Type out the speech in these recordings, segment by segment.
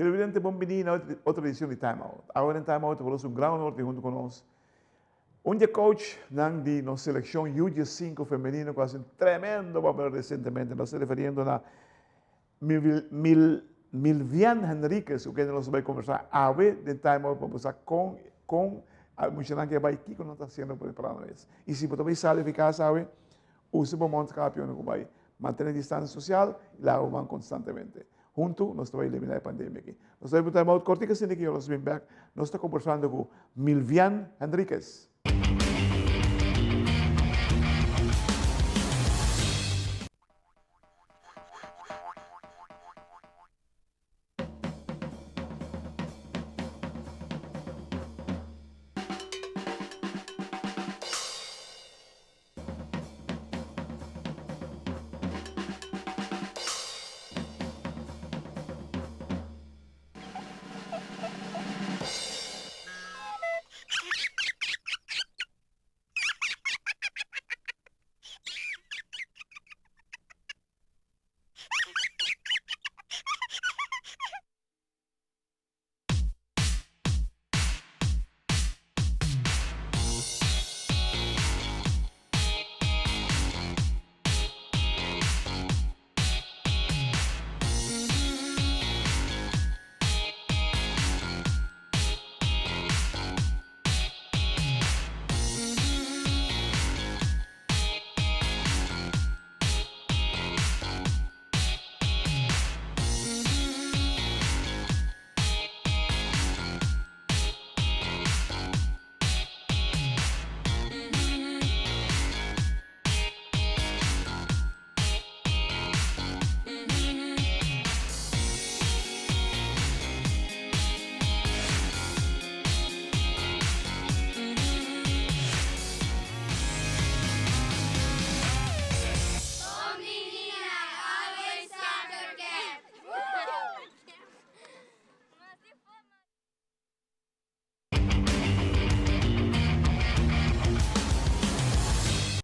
Televidente bon bini na otro edicion di Time Out. Awe den Time Out ta nos un gran honor di hunto cu nos un di e coach nan di nos seleccion U diescinco femenino cu a haci un tremendo papel recientemente. Nos ta referiendo na Milvian Henriquez cu kende nos ta bay conversa awe den Time Out pa bo sa con con muchanan ke bay kico nan ta haciendo pa prepara nan mes. Y si bo ta bay sali fi casa awe usa bo mondkapje unda cu bay. Mantene distancia social y lava bo man constantemente. Huntu nos ta bai eliminá e pandemia aki. Nos ta bai un time out kortiku asina ki nos bin bèk. Nos ta kombersando ku Milvian Henriquez.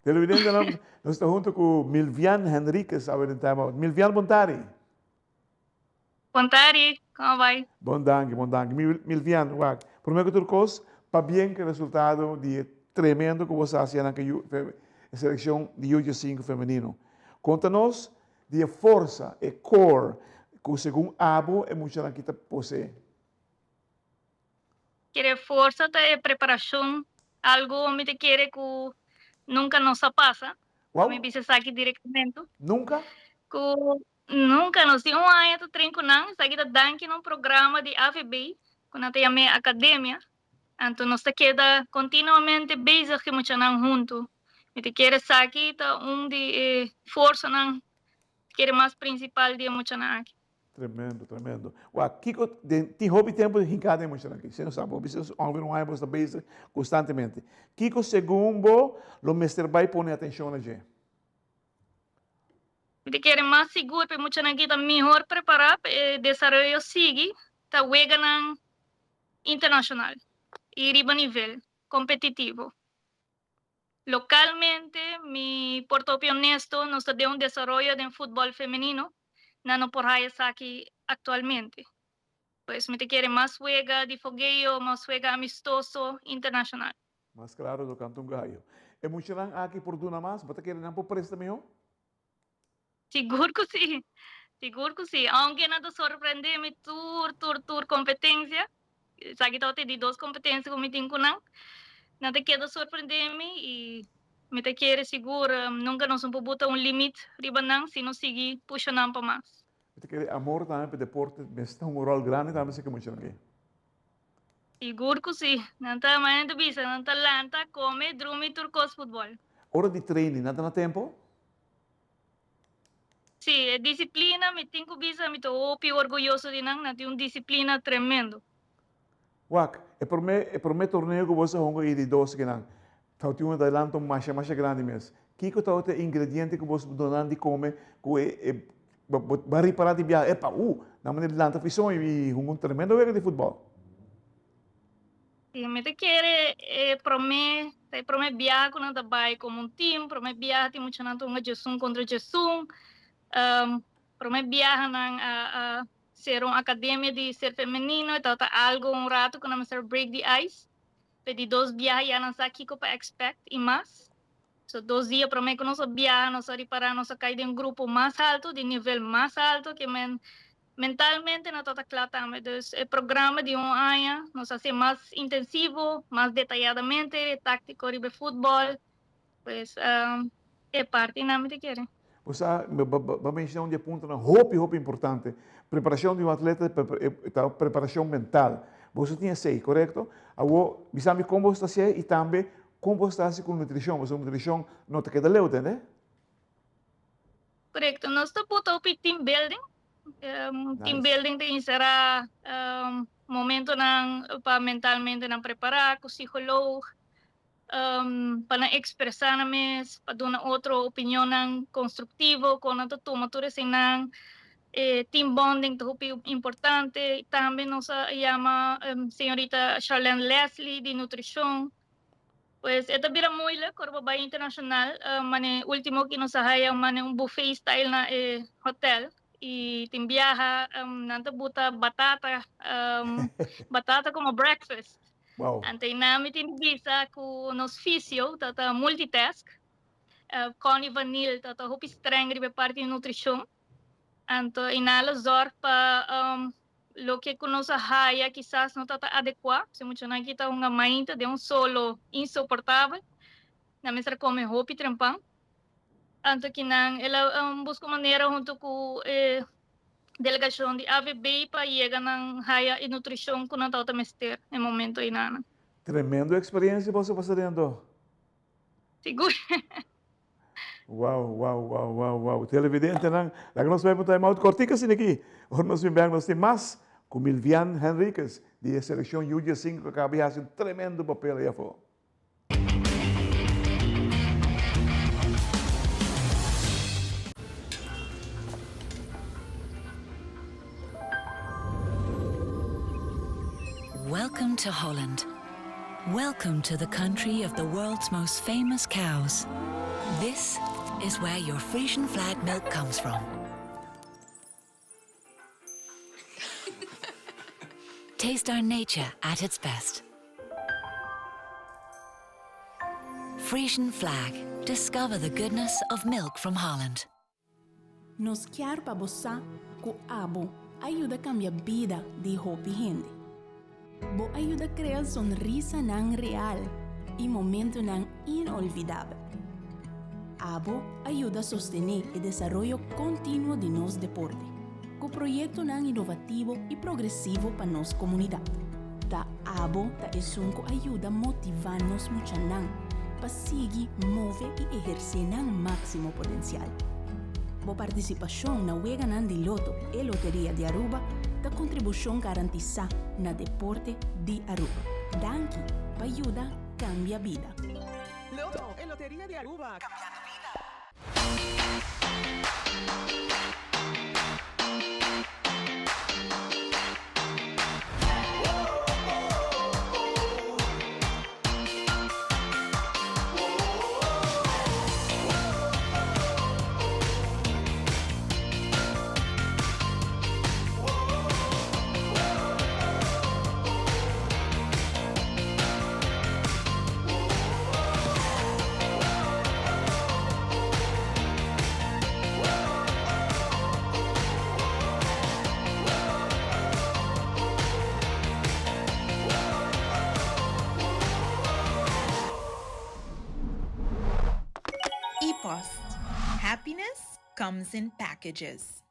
Televidentenan, nos ta hunto ku Milvian Henriquez awe den Time Out. Milvian, bon tardi. Bon tardi, komo bai? Bon danki, bon danki. Milvian, wak, prome ku tur kos, pabien ku e resultado di e tremendo ku bo sa hasi anan ku e selekshon di U diesinko femenino. Konta nos di e forsa, e core, ku segun abo e muchanan aki ta posee. Kere forsa ta e preparashon, algo mi ta kere ku nunka nos a pasa. Wow. Mi bisa esaki direktamente. Nunka? Ku nunka, nos tin un aña ta train ku nan, esaki ta danki na un programa di AVB ku nan ta yam'é Akademia. Anto nos ta keda kontinuamente bezig ku e muchanan huntu. Mi ta kere esaki ta un di e forsanan kere mas prinsipal di e muchanan aki. Tremendo, tremendo. Wak, kiko den tin hopi tempo hinká den muchanan aki. Sino sa bo bisa ongeveer un aña bo sta bezig konstantemente. Kiko segun bo lo mester bai pone atenshon na dje? Mi ta kere mas sigur pa e muchanan aki ta mihor prepará pa e desaroyo sigui ta weganan internashonal i riba nivel kompetitivo. Localmente, mi por ta hopi honesto, nos ta den un desaroyo den futbol femenino, nan no por haya esaki actualmente. Pues mi ta kere mas wega di fogeo, mas wega amistoso internacional. Mas claro lo canta un gallo. E muchanan aki por duna mas? Bo ta kere nan por presta miho? Sigur cu si, sigur cu si. Aunke nan ta sorprende mi tur, tur, tur competencia. Esaki tabata e di dos competencia cu mi tin cu nan. Nan ta keda sorprende mi y mi ta kere sigur nunca nos no por buta un limit riba nan si nos sigui pusha nan pa mas. Mi ta kere amor tambe pa deporte mester ta hunga un rol grandi tambe esaki mucha nan ke. Sigur cu si. Nan ta, manera ta bisa, nan ta lanta, come, drumi tur cos futbol. Ora di training nan ta na tempo? Sí, e disiplina, mi tin ku bisa mi ta hopi orguyoso di nan, nan tin un disiplina tremendo. Wak, e promé e promé torneo ku boso a hunga i di dos kinan, tabatin un adelanto masha masha grandi mes. Kiko tabata e ingrediente ku boso duna nan di kome ku e e bo bo a ripará di biaha, epa, uh, nan manera di lanta fison i hunga un tremendo wega di futbòl. Sí, mi ta kere e promé, ta e promé biaha ku nan ta bai komo un tim, promé biaha tin muchanan ta hunga djesun kontra djesun, promé biaha nan a a. sera un academia di ser femenino, e tabata algo un rato cu nan mester break the ice. Pe di dos biaha ya nan sa kico pa expect y mas. So dos dia prome cu nos a biaha nos a ripara nos a cay den un grupo mas halto, di nivel mas halto ke men mentalmente no tabata cla tambe. Dus e programa di un aña nos a haci mas intensivo, mas detayadamente, tactico riba e futbol. Pues e parti nan mi ta kere. Bo sa, bo a menciona un di e puntonan hopi, hopi importante. Preparacion di un atleta ta preparacion mental. Boso tin esey, corecto? Awor, bisa mi con boso ta hacié y tambe con boso ta haci cu nutricion, pasobra nutricion no ta keda leu, tende? Corecto. Nos ta buta hopi team building. Team building ta encera momentonan pa mentalmente nan prepara cu psicoloog. pa nan ekspresá nan mes, pa duna otro opinionnan konstruktivo, kon nan ta tuma tur eseinan. E team bonding ta hopi importante. Tambe nos a yama señorita Charlene Leslie di nutrishon. Pues e ta bira moeilijk ora bo bai internashonal, mane ultimo ki nos a haya mane un buffet style na e hotel i tin biaha nan ta buta batata, batata komo breakfast. Wow. Anto einan mi tin di bisa ku nos fisio ta ta multitask. Connie van Niel ta ta hopi streng riba e parti di nutrishon. Anto einan lo zorg pa loke ku nos a haya kisas no ta ta adekuá. Si muchanan aki ta hunga mainta den un solo insoportabel, nan mester kome hopi trempan. Anto kinan el a buska un manera huntu ku e delegashon di AVB pa yega nan haya e nutrishon ku nan tabata mester e momento einanan. Tremendo experiencia boso pasa den anto. Sigur. Wow, wow, wow, wow, wow. Televidentenan, laga nos bai pa un time out kortiko asina aki. Ora nos bin bek nos tin mas ku Milvian Henriquez di e selekshon U diesinco ku a kaba di hasi un tremendo papel ei afó. Welcome to Holland. Welcome to the country of the world's most famous cows. This is where your Frisian flag milk comes from. Taste our nature at its best. Frisian Flag. Discover the goodness of milk from Holland. Nos kier pa bo sa ku abo a yuda kambia bida di hopi hende. Bo a yuda krea sonrisanan real i momentunan inolvidabel. Abo a yuda sostené e desaroyo kontinuo di nos deporte, ku proyektonan inovativo i progresivo pa nos komunidat. Ta abo ta esun ku a yuda motivá nos muchanan pa sigui move i ehersé nan máksimo potensial. Bo partisipashon na Weganan di Loto e Loteria di Aruba ta kontribushon garantisá na deporte di Aruba. Danki pa yuda kambia bida. Loto e Loteria di Aruba, cambiando bida. E-post, Happiness comes in packages.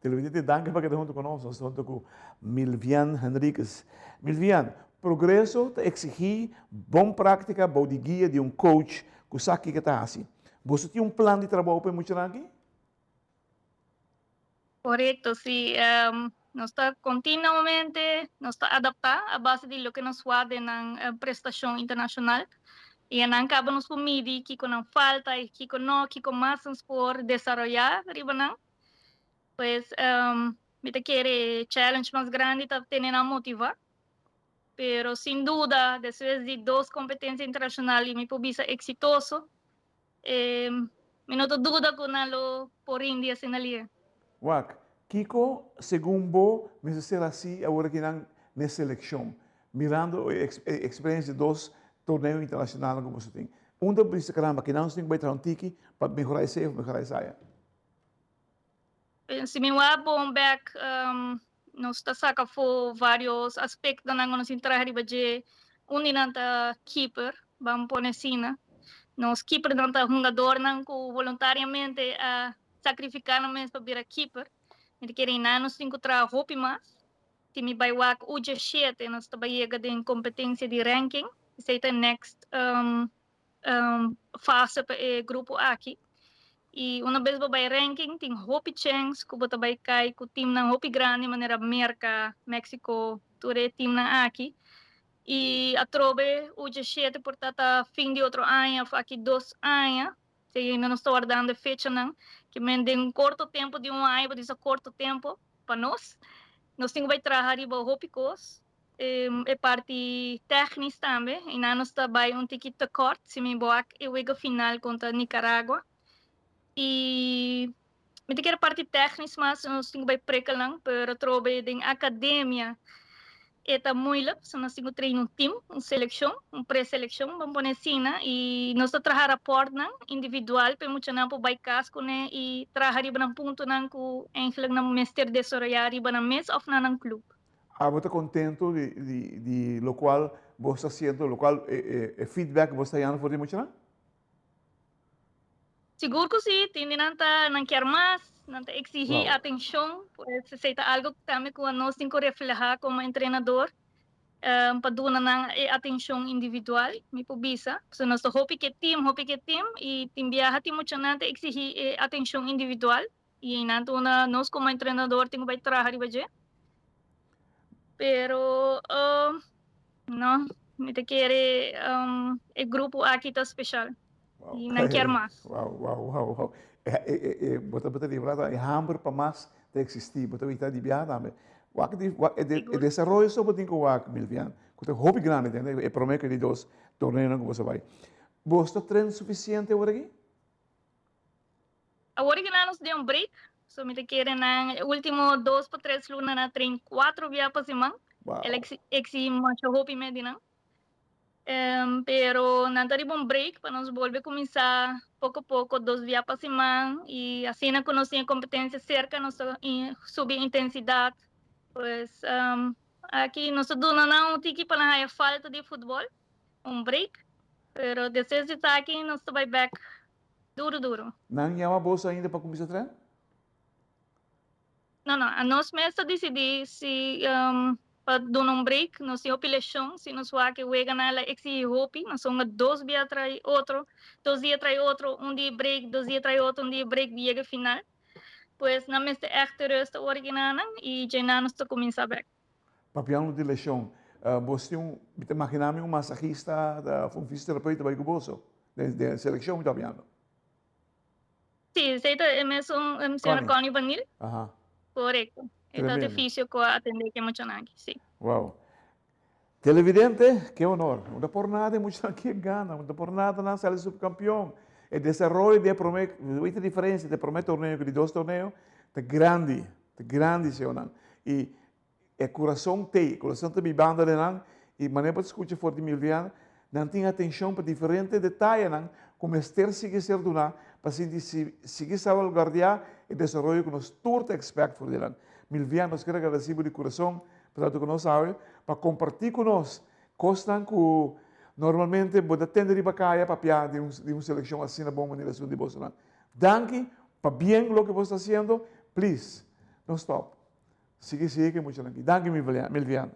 Televidente danki pa keda huntu ku nos. Nos ta huntu ku Milvian Henriquez. Milvian, progreso ta eksigí bon práktika bou di guia di un coach ku sa kiko e ta hasi. Boso tin un plan di trabou pa e muchanan aki? Korekto, si. Nos ta kontinuamente nos ta adaptá a base di loke nos wak den nan prestashon internashonal i anan kaba nos por midi kiko nan falta i kiko no, kiko mas nos por desaroyá riba nan. Pues mi ta kere e challenge mas grandi ta tene nan motivá, pero sin duda despues di dos kompetensia internashonal i mi por bisa eksitoso. Mi no ta duda ku nan lo por rindi asina lie. Wak, kiko segun bo mester ser hasi awor aki nan n'e selekshon, mirando e eksperensia di dos torneo internashonalnan ku boso tin? Unda bo bisa karamba kinan nos tin ku bai traha un tiki pa mehorá esei òf mehorá esaya? Si mi wak bon bek, nos ta saka afó vários aspektonan ku nos tin traha riba dje. Un di nan ta keeper, ban pone asina. Nos keepernan ta hungadornan ku voluntariamente a sakrifiká nan mes pa bira keeper. Mi ta kere einan nos tin ku traha hopi mas. Si mi bai wak U17 nos ta bai yega den kompetensia di ranking. Esei ta e next fase pa e grupo aki. I una bes bo bai ranking tin hopi chèns ku bo ta bai kai ku timnan hopi grandi manera Merka, Mexico, tur e timnan aki. I atrobe U17 por ta ta fin di otro aña òf aki dos aña. Si ainda nos ta wardando e fechanan, ke men den un korto tempu di un aña, bo ta bisa korto tempu pa nos, nos tin ku bai traha riba hopi kos. E parti tèknis tambe, einan nos ta bai un tiki tekort si mi wak e wega final kontra Nicaragua. I mi ta kere parti tèknis mas nos tin ku bai prekelnan, pero atrobe den akademia e ta moeilijk, so nos tin ku train un tim, un selekshon, un preselekshon ban pone asina, i nos ta traha rapòrtnan individual pa e muchanan por bai kas kuné i traha riba nan puntonan ku eigenlijk nan mester desaroyá riba nan mes òf na nan klup. Abo ta contento di di di locual bo sta haciendo, locual e e e feedback bo sta hayando for di muchanan? Sigur cu si, tin di nan ta nan kier mas, nan ta exigi atencion, pues esey ta algo tambe cu anos tin cu refleha como entrenador pa duna nan e atencion individual, mi por bisa. Pasobra nos ta hopi ke team, hopi ke team y tin biaha tin muchanan ta exigi e atencion individual. Y nan ta una nos como entrenador tin cu bay traha riba dje. Pero uh, no, mi ta kere um, e grupo aki ta special. Wow. Y nan kier mas. Wow. Bo ta bota libra ta e hamber pa mas ta existi. Bo ta wita di biaha tambe. Wak di wak e, de, e desaroyo so bo tin ku wak Milvian. Ku ta hopi grandi tende e prome ku e di dos torneonan ku bo sa bai. Bo sta tren suficiente awor aki? Awor ki nan nos den un break, so mi ta kere nan e ultimo dos pa tres luna nan a train cuatro bia pa siman. Wow. El exigi masha hopi me di nan. Pero nan ta riba un break pa nos bolbe cuminsa poco poco dos bia pa siman y asina cu nos tin e competencia cerca nos ta subi intensidad. Pues aki nos ta duna nan un tiki pa nan haya falta di futbol, un break, pero despues di esaki nos ta bay bek Duro duro. Nan yama boso ainda pa cuminsa tren? No, no. Anos mes ta dicidi si pa duna un break. Nos tin hopi lesion. Si nos wak e weganan la exigi hopi. Nos hunga dos bia trai otro, dos dia trai otro, un dia break, dos dia trai otro, un dia break, yega final. Pues nan mester echt rust awor aki nanan y djei nos ta cuminsa bek. Papiando di lesion, bos tin un, mi ta imagina mi un masahista of un fisioterapeuta ta bai cu boso den seleccion mi ta papiando. Si, esey ta e mesun señora Connie Van Niel. Corecto. E ta e fisio cu a atende cu e muchanan aki, si. Wow. Televidente, ke honor. No ta por nada e muchanan aki a gana, no ta por nada nan sali subcampeon. E desaroyo di e prome, wit e diferencia di e prome torneo cu di dos torneo ta grandi. Ta grandi señornan. Y e curason t'ey, e curason ta bibando den nan y manera bo ta scucha for di Milvian, nan tin atencion pa diferente detayenan cu mester sigui ser duna pa sinti si sigui salvaguardia e desaroyo cu nos tur ta expect for di nan. Milvian, nos kier agradeci bo di curason pa tanto cu nos awe pa comparti cu nos cosnan cu normalmente bo ta tende riba caya papia di un seleccion asina bon manera esun di bosonan. Danki pa bien loke bo sta haciendo, please no stop. Sigui sigui ke muchanan aki. Danki Milvian.